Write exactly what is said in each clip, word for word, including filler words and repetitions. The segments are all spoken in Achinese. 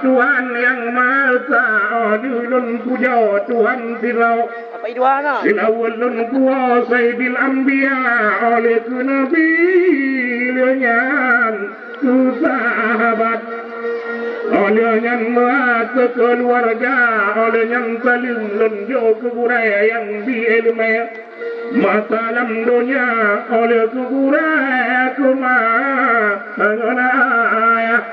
Tuhan Yang Maha Esa, oh, di ulôn pujoe Tuhan sidroe. Apa itu, Ana? Di ulôn puwoe Saidil Anbiya, oleh keu Nabi lheueh nyan keu sahabat. Oleh nyan meuhat keu keuluwarga, oleh nyan saleuem lôn jok keu gurée nyang bi iéleumé. Masa lam donya oleh keu gurée keu ma ngon ayah,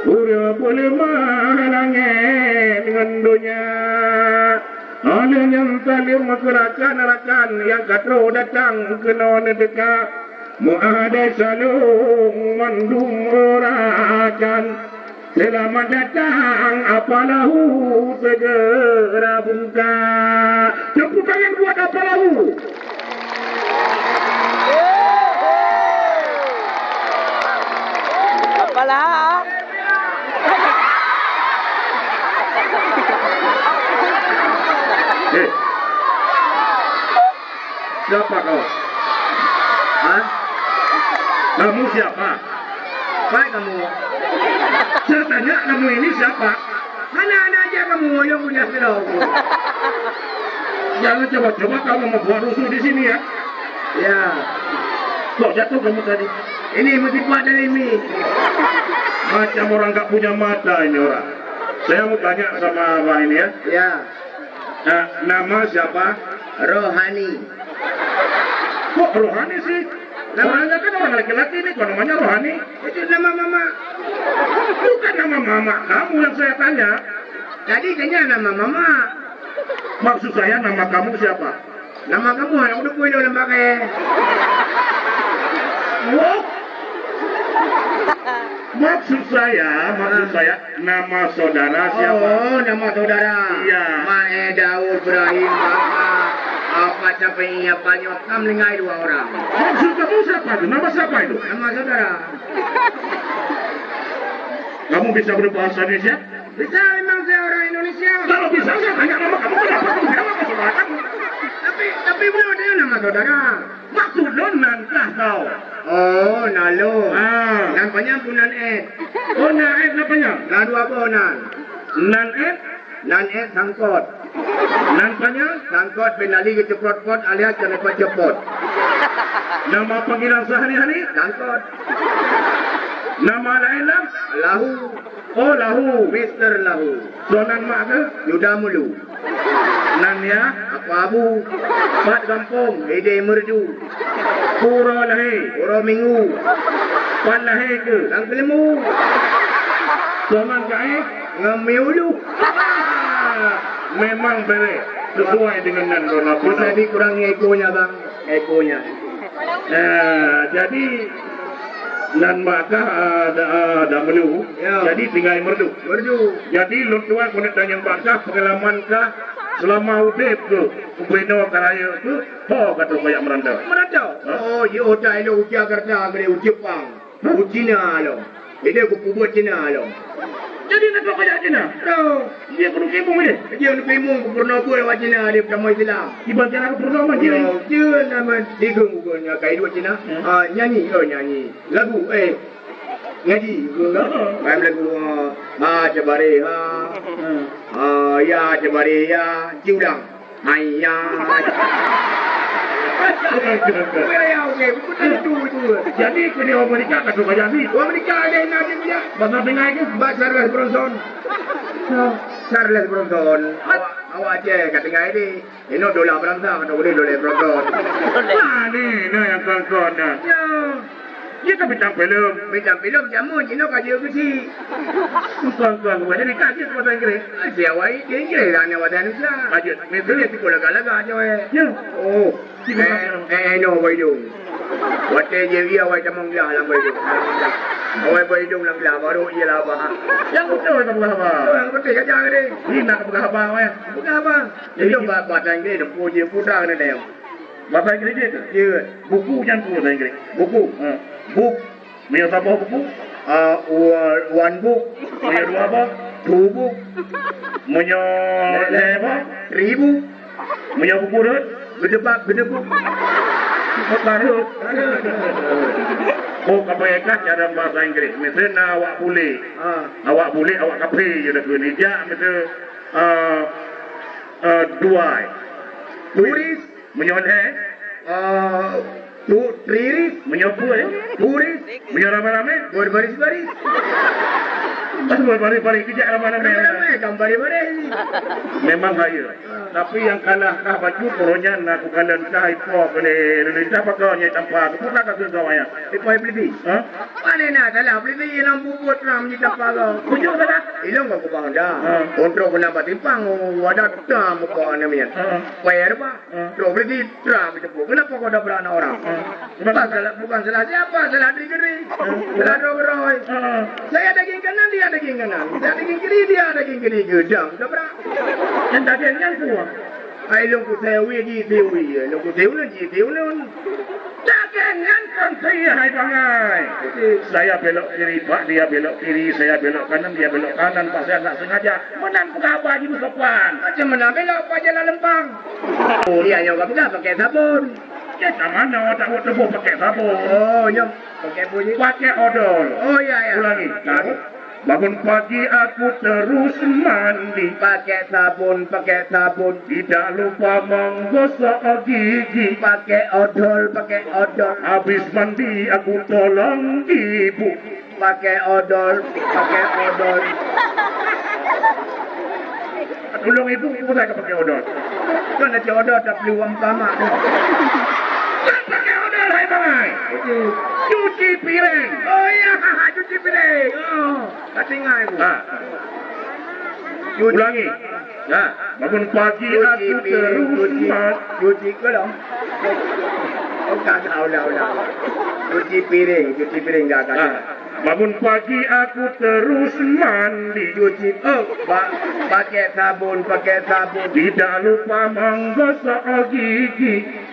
ureuëng peuleumah langét ngon donya. Oleh nyan saleuem keu rakan-rakan nyang ka troh datang keunoe neuteuka. Meuadai saleuem mandum rakan. Selamat datang, Apa Lahu segera bungka. Tepuk tangan buat Apa Lahu. Apalah? Eh. Siapa kau? Hah? Kamu siapa? Baik kamu. Saya tanya kamu ini siapa? Mana ada aja kamu yang punya sendal? Jangan coba-coba kamu membuat rusuh di sini ya. Ya. Kok jatuh kamu tadi? Ini musibah dari mi. Macam orang nggak punya mata ini orang. Saya mau tanya sama abang ini ya. Ya. Nah, nama siapa? Rohani. Kok Rohani sih? Nama Orangnya kan orang laki-laki ini, kok namanya Rohani? Itu nama mama. Bukan nama mama kamu yang saya tanya. Tadi tanya nama mama. Maksud saya nama kamu siapa? Nama kamu anak udah punya dalam pakai. Wah. Maksud saya, maksud saya, nama saudara siapa? Oh, nama saudara. Iya. Mae Daud Ibrahim Baka. Apa capek iya banyak kam lengai dua orang. Maksud kamu siapa itu? Nama siapa itu? Nama saudara. Kamu bisa berbahasa Indonesia? Bisa, memang saya orang Indonesia. Kalau bisa, saya tanya nama kamu, kenapa kamu jawab saudara kamu? Tapi, tapi belum ada nama saudara. Maksud lôn nan kah kau? Oh, nan lôn. Ah. Nan panyang pun nan ék. Oh, nan ék nan panyang? Nan dua boh nan. Nan ék? Nan ék sangkot. Nan panyang? Sangkot bin Ali geuceprot-pot alias keuneuk ceupot. Nama panggilan sehari-hari? Sangkot. Nama laén lam? Lahu. Oh, Lahu. Mister Lahu. Soe nan mak keuh? Yuda Mulu. Nan yah? Apa Abu? Pat gampông? Ide Merdu. Pura lahé? Pura Minggu. Pat lahé keuh? Lam Keuleumu. Soe nan kah éh? Ngon Mi Ulu. Memang béreh. Sesuai dengan nan lôn. Bisa dikurangi ekonya, Bang. Ekonya. Nah, jadi nan mak kah, ah, da, ah, da Mulu. Ya. Jadi tinggai Merdu. Merdu. Jadi lôn tuan keuneuk tanyong bak kah, pengalaman kah selama udép keuh, ubenoe ka rayeuk keuh, ho ka troh kajak meurantau? Meurantau? Ha? Oh, yoh, utai lôn u Jakarta, keuneuk u Jepang. Hah? U Cina lom. Jadi aku peubuet Cina lom. Jadi nak kajak Cina? Tahu. Dia keuneuk imum dia? Dia keuneuk imum, peurunoe buet awak Cina, dia pertama Islam. Iban cara peurunoe mah dia. Oh, dia nama Digong bukan, ya, kai dua Cina. Hmm. Ah, nyanyi, oh, nyanyi. Lagu, eh, ngaji, ke enggak? Main lagu, ah, ha, cabari, ha. Hmm. Ah, ya, cabari, ya. Ci ulang. Hai, ya. Okey, okey, okey. Okey, ya, okey. Bukan itu, itu. Jadi, keuneuk Amerika ka troh kajak ni. Amerika ada yang nak dia. Bahasa Inggris ke? Bahasa Charles Bronson. Charles Bronson. Awak, awak Aceh ka tinggai ni. Inoe dola Fransa, mantong udeh dola Bronson. Nah, ni, ni yang kon-kon dah. Ya. Dia kan bintang filem. Bintang filem jameun, inoe ka jeuet keuchik. Kon-kon, bukan jadi kaji bahasa Inggris. Ah, si awai, dia Inggris lah, ni bahasa Indonesia. Lanjut. Ni dia tipu lagak-lagak je, weh. Ya. Oh. Eh, eh, eh, no, boy dong. Watèe je iya, wai tamong glah lam boy dong. Wai boy dong lam glah, baru iya lah, bah. Yang betul, tak apa, bah. Yang betul, kerja ni. Ni nak apa, bah, weh? Apa, bah? Jadi, itu ba-, bahasa Inggris, dia puji putar ni, dia. Bahasa Inggris je tu? Ya. Buku nyan pun bahasa Inggris. Buku? Ha. Book. Meunyoe saboh buku? Ah, wa-, one book. Meunyoe dua boh? Two book. Meunyoe lhèe boh? Three book. Meunyoe buku rhot? Geudebak, geudebuk. Tarot. Oh, ka payah cara bahasa Inggris. Misalnya awak bule. Ha. Awak bule, awak kafe je dah keuneuk jak, misal, eh, eh, duai. Turis. Meunyoe lhèe. Eh, tu, triris. Meunyoe peuet. Turis. Meunyoe ramé-ramé. Berbaris-baris. Berbaris-baris, kejak ramé-ramé. Ramé-ramé, kan baris-baris. Memang haya. Tapi nyang kalah kah bacut, uroe nyan na kukalon kah ipo keu lé, lé, lé, siapa kau nyai tampa? Keu peue ka keu kau ayah? Ipo Iblisi? Ha? Pane na salah Iblisi nyang peubuet ram di tampa kau? Bujur salah. Ilong kau kubang dah. Ha. Untuk kena batimpang, wadah tam kau aneuk miet. Ha. Payah bah. Ha. Trok Iblisi, tram di teupuk. Kenapa kau dah beranak orang? Ha. Bukan salah, bukan salah siapa, salah diri sendiri. Ha. Salah droe-droe. Ha. Saya daging kanan, dia daging kanan. Saya daging kiri, dia daging kiri. Gedang, dah berat. Nyang daging nyan kuah. Hai lôn kuseue ji seue, lôn kuseue ulôn ji seue ulôn. Daging nyan kon sie hai bangai. Saya belok kiri, pak dia belok kiri, saya belok kanan, dia belok kanan, pak saya tak sengaja. Meunan peugah haba ji meusopan. Macam mana belok pak jalan lempang? Oh, dia nyoe ka peugah pakai sabon. Kita mana tak buat tubuh pakai sabon? Oh, nyoe pakai bunyi. Pakai odol. Oh, ya, ya. Ulangi. Tahu? Bangun pagi aku terus mandi. Pakai sabun, pakai sabun. Tidak lupa menggosok gigi. Pakai odol, pakai odol. Habis mandi aku tolong ibu. Pakai odol, pakai odol. Tolong ibu, ibu saya pakai odol. Kan ada odol tapi uang tamak tu. Kan pakai odol, hai bangai. Cuci. Cuci piring. Oh iya, cuci piring. Oh. Ka tinggai, Bu. Ha. Cuci. Ulangi. Ha. Bangun pagi cuci aku piring, terus cuci, ma- cuci ke dah? Oh, tak tahu dah, dah. Cuci piring, cuci piring dah, dah. Ha. Bangun pagi aku terus mandi. Cuci, oh, ba-, pakai sabun, pakai sabun. Tidak lupa menggosok gigi.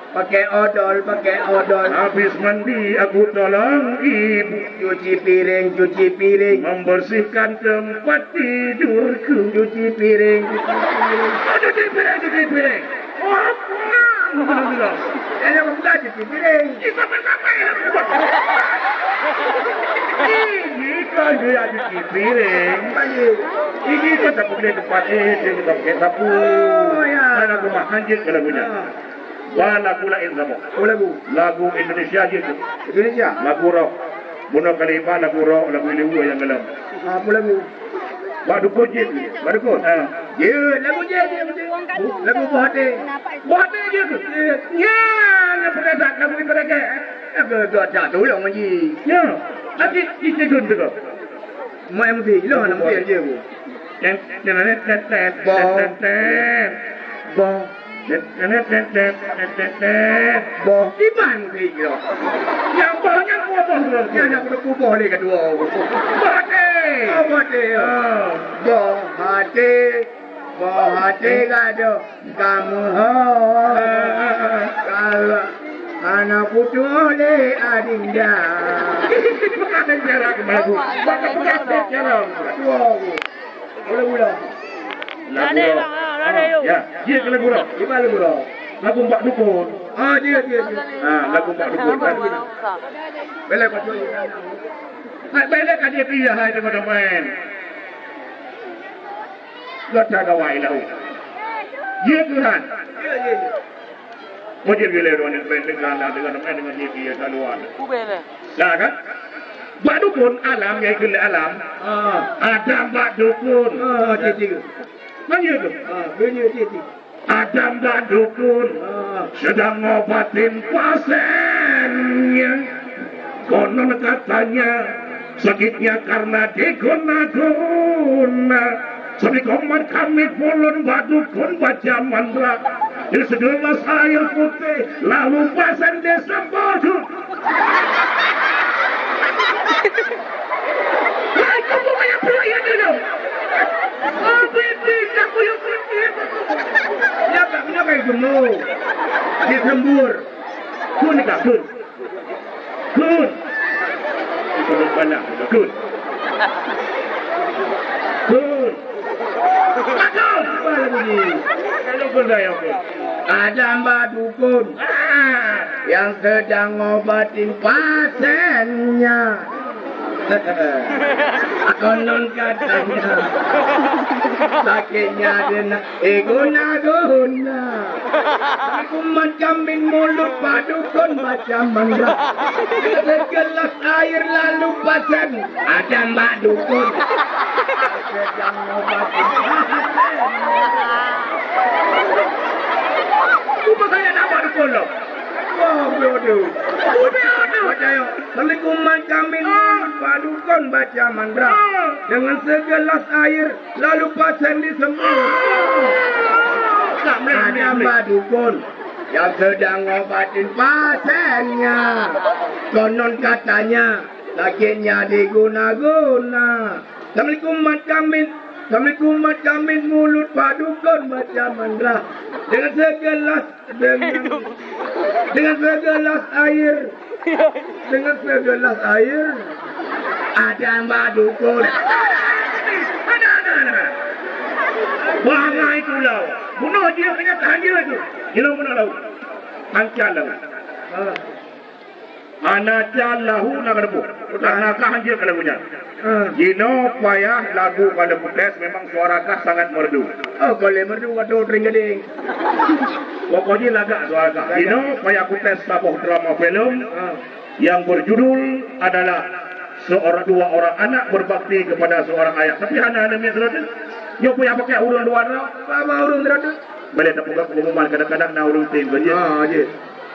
Pakai odol, pakai odol. Habis mandi aku tolong ibu. Cuci piring, cuci piring. Membersihkan tempat tidurku. Cuci piring, cuci piring. Oh, cuci piring, cuci piring. Oh, apa? Saya bukan cuci piring. Ini kan dia cuci piring. Ini kan tak boleh tempat ini, dia tak pakai sapu. Oh, ya. Mana rumah hanjit kalau punya. Ah. Ba lagu laén saboh. Oh, lagu. Lagu Indonesia jih tu. Indonesia? Lagu rock. Bunoe kali ba lagu rock, lagu Hollywood nyang galak. Ah, apa lagu? Bak dukun jih tu. Bak dukun? Ha. Ya, lagu jih, jih, jih. Lagu Buah Hati. Buah Hati jih tu. Ya. Nyan, nyan peuresak lagu itu lagi. Lagu tu tak tolong jih. Ya. Tapi di Cilegon tu. Mai M C, lo nak M C je, Bu. Ten, ten, ten, ten, ten, Bo. Ten, ten, ten. Bo. Ten, ten, ten, ten, ten, ten, ten. Bo. Di mana sih, lo? Yang boh, yang boh, boh, boh. Yang nak kena kubah ni kedua. Boh hati. Oh, boh hati. Ah. Boh hati. Boh hati gaduh. Kamu ho. Kalau anak putu oleh adinda. Cara kembali. Pakai, pakai, pakai, cara. Dua. Mula-mula. Lagu rock. Ada, ada, ada. Ya, dia ke lagu rock. Iba lagu rock. Lagu Mbak Dukun. Ah, dia, dia, dia. Ah, lagu Mbak Dukun. Bela patut. Hai, bela ka dia pilihan hai teman-teman. Gata gawai lahu. Ya Tuhan. Mungkin bila orang yang baik dengan dengan dengan dia dia keluar. Kubela. Dah kan? Bak dukun alam ya ikut alam. Ah. Ada bak dukun. Ah, dia dia. Mana tu? Ah, benda dia dia. Ada bak dukun. Ah. Sedang ngobatin pasiennya. Konon katanya sakitnya karena diguna-guna. Sampai komat kami pulun bak dukun baca mantra. Di segelas air putih, lalu pasang dia sempurna. Hai, kamu banyak perayaan dulu. Oh, bibi, aku yang bibi. Ya, tak kena kayak gunu. Dia sembur. Kun ni tak kun. Kun. Itu banyak. Kun. Kun. Aduh, malam ni. Kalau kun dah ya, kun. Ada mbak dukun yang sedang ngobatin pasiennya. Konon katanya, sakitnya dia nak diguna-guna. Kuman kamin mulut pak dukun baca mantra. Segelas air lalu pasien. Ada mbak dukun. Sedang ngobatin. Cuma saya nak mbak dukun loh. Wah, bodoh. Bodoh. Percaya. Assalamualaikum, Mat Kamil. Ah. Pak dukun baca mantra. Ah. Dengan segelas air, lalu pasien disembuh. Ah. Tak boleh, tak boleh. Ada mbak dukun yang sedang ngobatin pasiennya. Konon katanya, sakitnya diguna-guna. Assalamualaikum, Mat Kamil. Assalamualaikum, Mat Kamil. Mulut Pak Dukun baca mantra. Dengan segelas, dengan, dengan segelas air. Dengan segelas air. Ada Mak Dukun. Ada, ada, ada. Wah, ngai tu lah. Bunuh dia, kenyataan dia tu. Dia bunuh lah. Angkat lah. Ah. Ana ca lahu na ka teupeu. Ana kah hanjeuet ka lagu nyan. Ah. Jinoe payah lagu ka lheueh kutes, memang suara kah sangat merdu. Oh, ka lheueh merdu, waduh, teuring gading. Pokok jih lagak suara kah. Lagak. Jinoe payah kutes saboh drama filem, ah, yang berjudul adalah seorang, dua orang anak berbakti kepada seorang ayah. Tapi hana, hana miet sidroe teuh. Nyoe payah pakai ureueng luwa droe. Apa ureueng sidroe teuh? Boleh tapeugah pengumuman, kadang-kadang na ureueng tem ke jih. Ah, jih.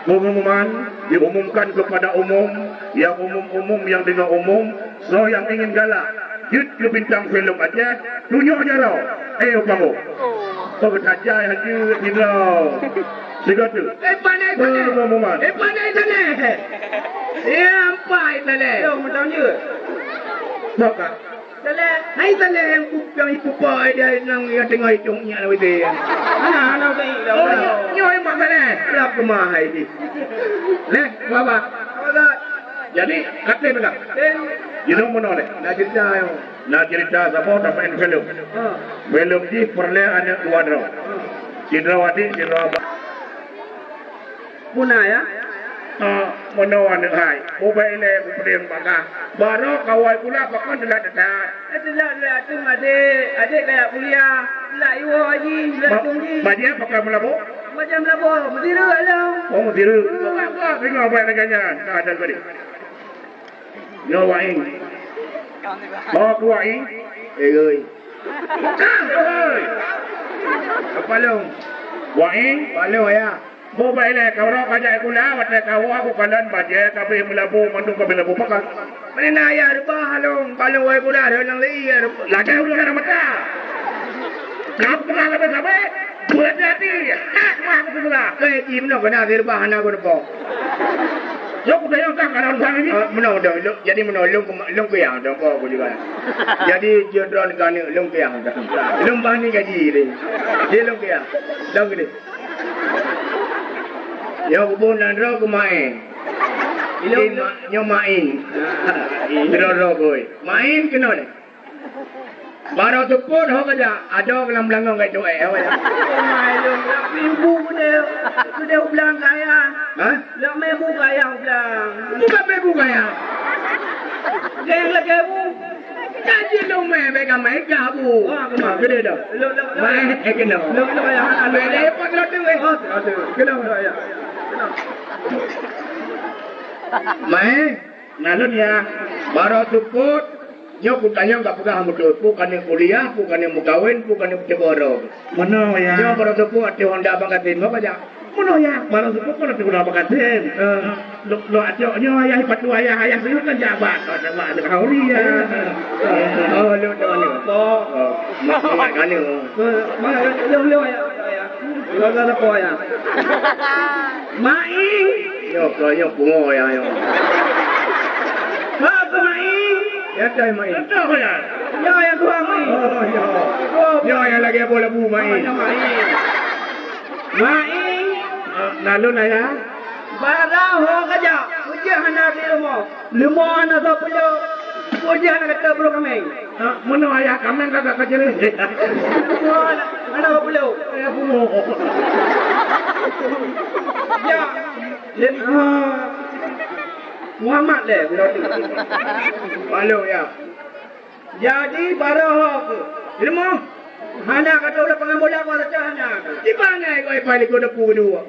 Pengumuman diumumkan kepada umum, yang umum-umum, yang deungoe umum, soe nyang ingin galak jeuet keu bintang filem Aceh, tunyok jaroe, eh, u panggung. Oh, tajai hanjeuet sidroe. Sigoe teuh. Eh, pandai, pandai. Pengumuman. Eh, pandai, pandai. Ya, ampai, pandai. Yo, mantap jeuet. Maka. Saleh, hai Saleh nyang pu-, nyang ipupa dia nyang, nyang teungoh itong nyak na wete. Hana, hana utai dah. Oh, nyoe, nyoe Mak Saleh. Lap keumah hai jih. Leh, Bapak. Jadi, kata peugah. Jinoe meunoe leh. Na cerita nyoe. Na cerita saboh tapeun filem. Ha. Filem jih peureulèe aneuk dua droe. Ha. Sidroe adik, sidroe abang. Puna ya? Ah, meunoe aneuk hai. Mubai ilèe kupeudeueng bak kah. Barô kawai pula pakon teulat that. Eh, teulat, teulat, teulat, adék. Adék kaya kuliah. Teulat iwoe jih, teulat Ma-, tung jih. Bajèe pakon meulaboh? Bajèe meulaboh, meusireuk lom. Oh, meusireuk. Hmm. Kah, kah, singoh abang lagèe nyan. Kah, dan bari. Nyoe Waing. Oh, ku Waing. Eh, oi. Kang, oi. Apa lôn? Waing. Apa lôn, ya? Bo bai lé, kau rot kajak kula, watèe kau aku kalon bajèe, kabéh meulabu, mandum kabéh labu pakat. Mana na ya reubah lôn, kalau wai kula ada nang lei ya reubah. Lagèe udah ada mata. Kau pernah kabéh-kabéh, berhati-hati. Hak mah aku kula. Kau ji meunoe kena reubah anak aku depo. Yo, kuda yang tak ada urusan ini. Ah, meunoe dah, lôn, jadi meunoe lôn, lôn kuyang dah, apa aku juga. Jadi jodron kani lôn kuyang dah. Lôn bani gaji ni. Dia lôn kuyang. Dah gede. Nyoe bubun nan droe keumaén. Ilôn, ilôn. Nyoe main. Droe-droe bui. Main keunoe lé. Baroe seupôt ho kajak, adoe lam beulangong kajak tu'ék ho kajak. Main ilôn, ilôn. Ibu keude, keude u blang kaya. Hah? Lak mé bu kaya u blang. Bukan mé bu kaya. Geng lagèe bu. Kan jih lôn mé, bèk ka mé ka bu. Wah, keumah. Gede dah. Lôn, lôn, lôn. Mé, eh, kena. Lôn, lôn, ya, ha, lôn. Bèk lé, pot lôn tu, eh. Oh, aduh. Kena, ya. Kena. Mé, na lôn ya. Baroe seupôt, nyoe kutanyong ka peugah beutôi. Peue ka neukuliah, peue ka neumeukawen, peue ka neumeuteumé droe. Meunoe, ya. Nyoe baroe seupôt ateueh honda Bang Kasim, apa jak? Meunoe, ya. Baroe seupôt pun ateueh honda Bang Kasim. Eh. Lo, lo acok nyoe, ayah, ipatu ayah, ayah seunang kan jabat. Oh, jabat, ada khauri, ya. Oh, lo, lo, lo. Oh, mak, mak, kali. Eh, mak, lo, lo, ya, ya. Lo, lo, lo, ya. Maing. Nyoe, nyoe, pungo, ya, nyoe. Mak, ke Maing. Ya, cai Maing. Betul, ya. Ya, ya, tuan Maing. Oh, ya. Oh, ya, ya, lagèe bola bu Maing. Oh, ya, Maing. Maing. Ah, lalu, ayah. Barang ho kajak, ujian hana di rumoh. Leumo hana soe peuleueh. Oh, dia anak kata bro kami. Ha, mana ayah kami kagak kerja ni? Mana beliau? Ayah bunuh. Ya. Dia, ha. Muhammad leh, beliau tu. Malu ya. Jadi, baroe ho keuh. Ilmu. Hana kata udah pengambola, kau rasa hana. Di mana kau ipai likot depu kedua?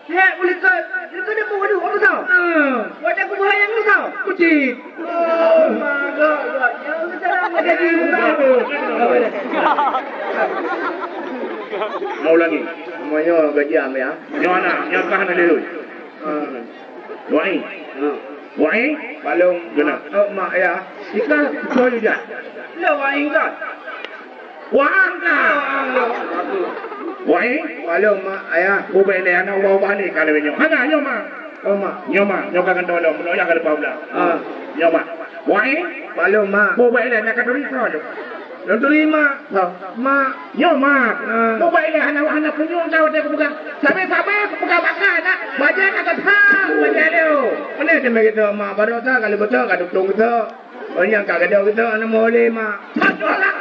Hek, ulikot, ulikot depu kedua, apa tau? Ah. Buat aku bahaya ni tau. Kucing. Oh, my God, God. Ya, udah, udah, udah. Mau lagi. Semuanya gajian ya. Nyonya, nyonya kah nak dulu? Ah. Wai. Ha. Wai? Balong. Kena. Oh, mak ya. Ika betul juga. Lo wai kan? Wang ka. Wai? Balong mak ya. Ubek le anak ubah-ubah ni kalau nyoe. Hana nyoe mak. Oh, mak. Nyoe mak, nyoe ka kentang lo, nyoe ya ka lepas pula. Ha. Nyoe mak. Wai? Balong mak. Ubek le nak ka turi tu. Lôn turi, mak. Ha. Mak. Nyoe, mak. Ha. Mubai lé hana, hana punyueng ka watèe kupeugah. Sabé-sabé kupeugah baka, nak. Bajèe ka geuthah, bajèe lé. Pane teuma geuthah, mak. Baroe sa ka lheueh geuthah, ka tutong geuthah. Oh, nyang ka geudoe geuthah, hana moleh, mak. Mak, tolak.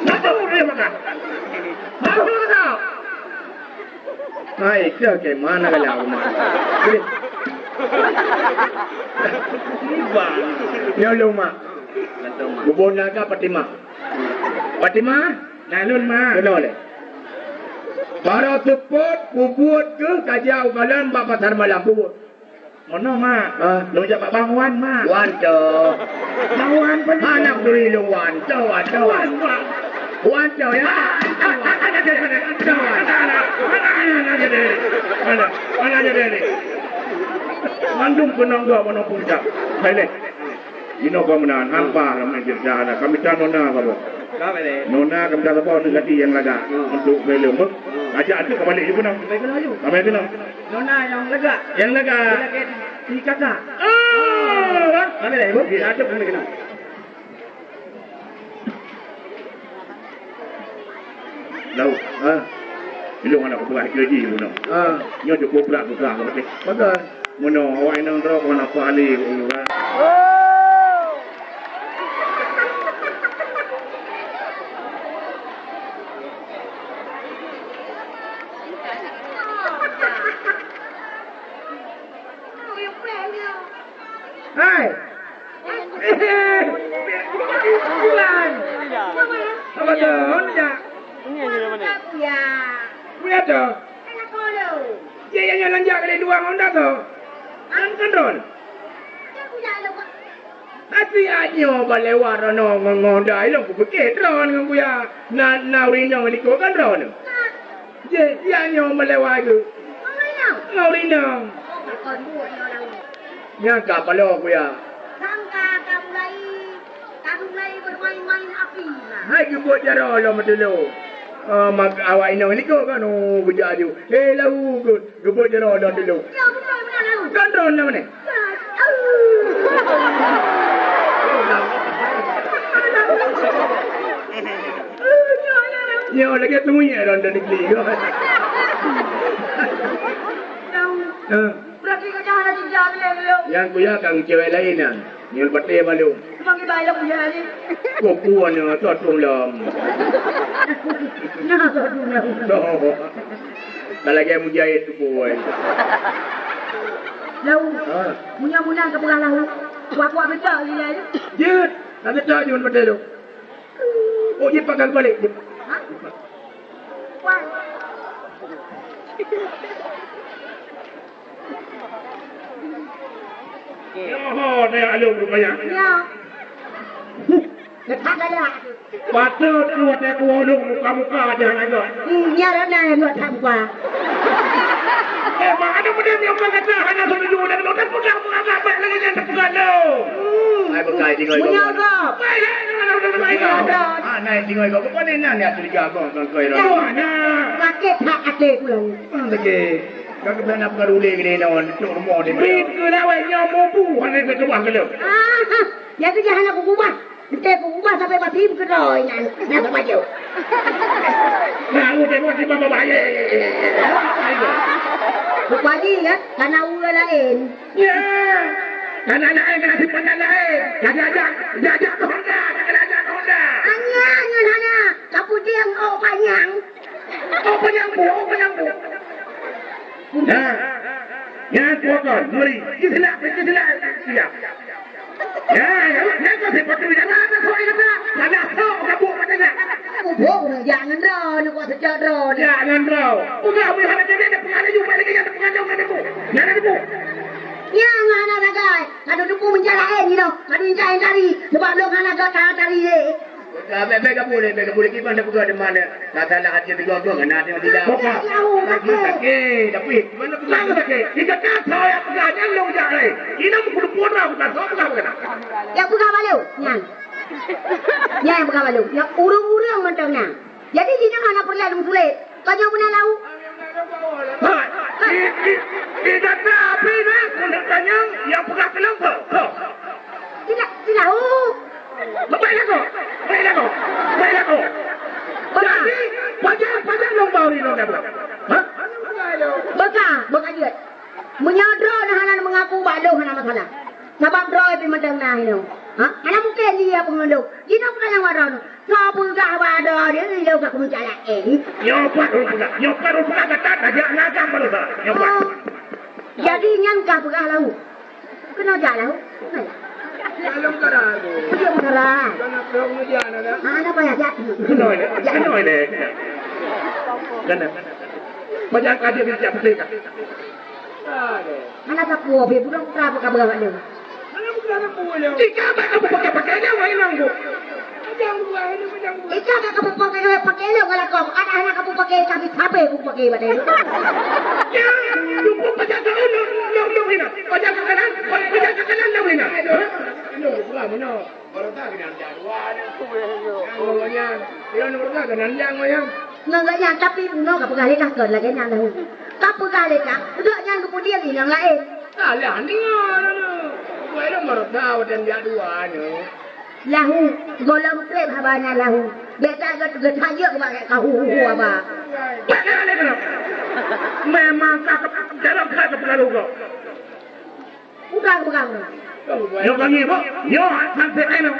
Mak, tolak dia, mak. Mak, tolak geuthah. Hai, keu ke mana ka lam rumah? Iban. Nyoe lôn, mak. Bubona ka Fatimah. Fatimah, na lôn, mak. Keunoe lé. Para seupôt, peubuet keuh ka jak u kalon bak pasar malam, peubuet. Meunoe, mak. Ha? Lôn jak bak Bang Wan, mak. Wan, cok. Bang Wan, pan. Hana peuduli lôn, Wan. Cok, Wan, cok. Wan, mak. Kuaco ya. Mana, mana jadi ni? Mandum keunong gak mana puncak. Hai leh. Inoe kau meunan, hampa lam negeri dah ada. Kami cari nona kau. Nona kami cari apa? Negeri yang lagak. Untuk belum. Ajak tu kembali je pun. Kami tu. Nona yang lagak. Yang lagak. Lagak di kakak. Ah. Kami leh. Ada pun kena. Lauk, ha? Ilong anak kupeugah keu jih bunoe. Ha. Nyoe cukup brat susah ka beutôi. Pakon? Bunoe awak inong droe kon apa ahli ureueng. Hai. Tuan. Apa tu? Honda. Kuya. Kuya tu? Anak kolo. Ya, ya, ya, lanjak kali dua Honda tu. Kan kontrol. Tapi anyo balewat rono ngon Honda, ilong kupike tron ngon kuya. Na, na urinong liko kan rono. Jeh, ya nyoe meulewat tu. Mau rinong? Mau rinong. Takon buet nyoe lalu. Nyang ka paloe kuya. Sangka ka mulai, ka mulai bermain-main api lah. Hai geubeuet jaroe lom meutulông. Ah, mak awak inong likot kan, oh, beujak aju. Eh, lahu, geubeuet jaroe lom tulông. Ya, betul, betul, lalu. Kan droe nama ni? Nyoe lagèe teumui ron dan negeri. Ha. Berarti kau jangan lagi jalan, lo. Nyang kuya kang cewek lain nyan. Nyoe patéh malu. Bang kita ayam punya ni. Kok kuan nyoe tu tum lom. Nah, tu tum lom. Tuh. Dah lagi mujahid tu boy. Lau. Ha. Munya-munya ke pegang lau. Kuat-kuat betul ni lah. Jut. Nak betul jut betul tu. Oh, dia pakai balik. Ha? Kuat. Yoho, saya alung rupanya. Ya. Dekat galak. Patut tu watèe ku ulung muka-muka aja nak agak. Hmm, ya, dah, dah, dah, tak buka. Eh, mak, ada benda yang kau kata, hana setuju, dan kau tak pegang, pegang, pegang, lagi jangan pegang tu. Hmm. Hai, bekai, tinggal kau. Punya kau. Baik, baik, baik, baik, baik. Punya kau. Ah, naik tinggal kau. Kau ni nak lihat curiga kau, kau, kau, kau. Mana? Pakai tak ada pulang. Ah, lagi. Kau kena nak perlu lagi ni, nak, nak rumah ni. Bit ke lawai nyamu bu, hana ke tuah ke lu. Ah, ya tu jangan aku ubah. Entah aku ubah sampai mati, bukan roh, ingat. Nak maju. Nah, aku tengok si Baba Baye. Rupanya, ya, karena orang lain. Ya. Kana laén, kana sipat laén. Ka diajak, diajak keu Honda, ka diajak keu Honda. Anyang ngon hana, ka pudieng ôk panyang. Ôk panyang bu, ôk panyang bu. Nah, nyan kuakon, ngeri. Kisilak, kisilak, kisilak. Ya, ya, nyan kau sipat tu jalan, kau ingat tak? Salah kau, kau buat macam mana? Bubuh, jangan droe, nak buat sejak droe. Jangan droe. Peugah, peugah, ada jadi, ada pengaruh juga lagi, ada pengaruh, ada bu. Ada bu. Nyang hana sagai, ka duduek meujalan jinoe, ka duduek tari, sabab lôn hana gata tari lé. Bèk, bèk, bèk ka boleh, bèk ka boleh. Kiban dak peugah di mana? Ka salah hati tiga-tiga, kena hati tidak. Bukan. Sakit, tapi mana peugah sakit? Jika kata saya peugah, jangan lôn jak lé. Ini buku pun lah, bukan saya peugah, bukan. Nyang peugah balu, nyan. Nyang peugah balu. Nyang ureueng-ureueng mantong nyan. Jadi, jinoe hana peureulèe lôn sulet. Tanyoe meunan lahu. Ha, di, di, di data api na, keuneuk tanyong nyang peugah keulong soe? Soe? Tidak, tidak. Oh. Baik lakoe. Baik lakoe. Baik lakoe. Betul. Jadi, pajan, pajan lôn bau di lôn dapur. Ha? Beuka, beuka jeuet. Meunyoe droeneuh hana meungaku, bak lôn hana masalah. Sabab droe pih mantong na inoe. Ha? Hana mungken dia peungeulok. Jinoe peunan nyang waroe nyoe. Soe peugah bak droe dia, ilôn ka keumeung jak laén. Nyoe pat ulôn peugah. Nyoe pat ulôn peugah gata tajak ngagang baroesa. Nyoe pat. Oh. Jadi nyan ka peugah lahu. Keunoe jak lahu. Keunoe jak. Dalam keadaan tu. Dia beneran. Kena peulông ni dia, nak, nak. Ah, ada payah jak. Keunoe lé. Keunoe lé. Kena. Banyak aja dia jak betul kan. Ada. Hana sapeue pih, budak putra apa kabar kat dia? Hana bukan aku dia. Ika bak kamu pakai-pakai dia, wahai nangku. Jangan buat ini, jangan buat. Ika bak kamu pakai, pakai dia, kalau kau ada anak kamu pakai, kami sabe aku pakai pada dia. Ya, lupa pakai kau, lo, lo, lo, ini. Pakai ke kanan, pakai ke kanan, lo, ini. Hah? Ini, bukan, mana? Baru tak kenal jagoan. Yang ngomongnya, dia nomor tak kenal yang, yang. Ngon gobnyan, tapi bunoe ka peugah lé kah kon lagèe nyan lahu. Ka peugah lé kah, gobnyan geupudieng inong laén. Salah deungö nyoe. Buet lom meureuka watèe jak dua nyoe. Lahu, gohlom trép haba nyan lahu. Bèk that geutajok bak ka hu hu hu haba. Bèk lé keunoe. Memang ka dalam that teupeugah lé gob. Peugah, peugah, peugah. Nyoe ka ngieng, boh. Nyoe hase aneuk.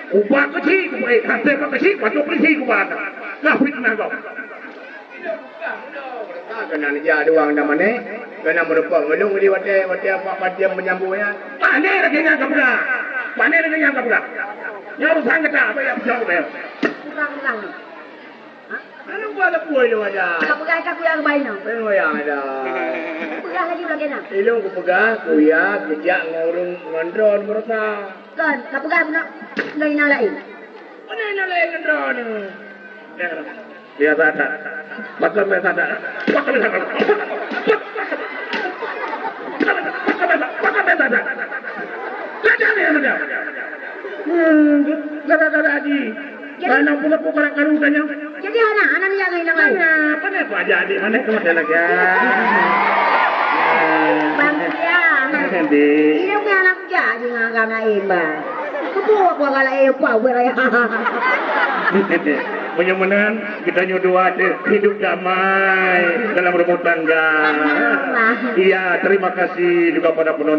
Ubat keuchik, ubat hase keuchik, bacut polisi ubat. Ka fitnah kau. Keunan ija duang dan mané, keunan meureumpok ngeulung di watèe, watèe apa, apa dia menyambung ya. Pané lagèe nyan ka peugah. Pané lagèe nyan ka peugah. Nyoe urusan gata, apa yang bisa peugah. Peugah, peugah. Hah? Mana buat lepui tu ada? Ka peugah ka kuya keubai nyoe. Peugah ada. Peugah lagi bagaimana? Ilong ku peugah, kuya geujak ngon ureueng ngon droe meureuka. Kon, ka peugah bunoe ngon inong laén. Mana inong laén ngon droe ni? Ya, biasa tak? Bakal biasa tak? Bakal biasa tak? Bakal biasa tak? Bakal biasa tak? Lada ni, lada. Hmm, gara-gara Haji. Jadi, karena pula pukul karu tanya. Jadi, hana, hana ni yang lain. Hana, apa ni, apa aja, adik? Mana kamu ada lagi? Ah. Bang Ria. Nanti. Ini punya anak kerja aja dengan agama lain, Bang. Ketua aku agama lain, apa, apa raya. Meunyoe meunan, kita nyoe dua ada hidup damai dalam rumah tangga. Amin, Bang. Iya, terima kasih juga pada penonton.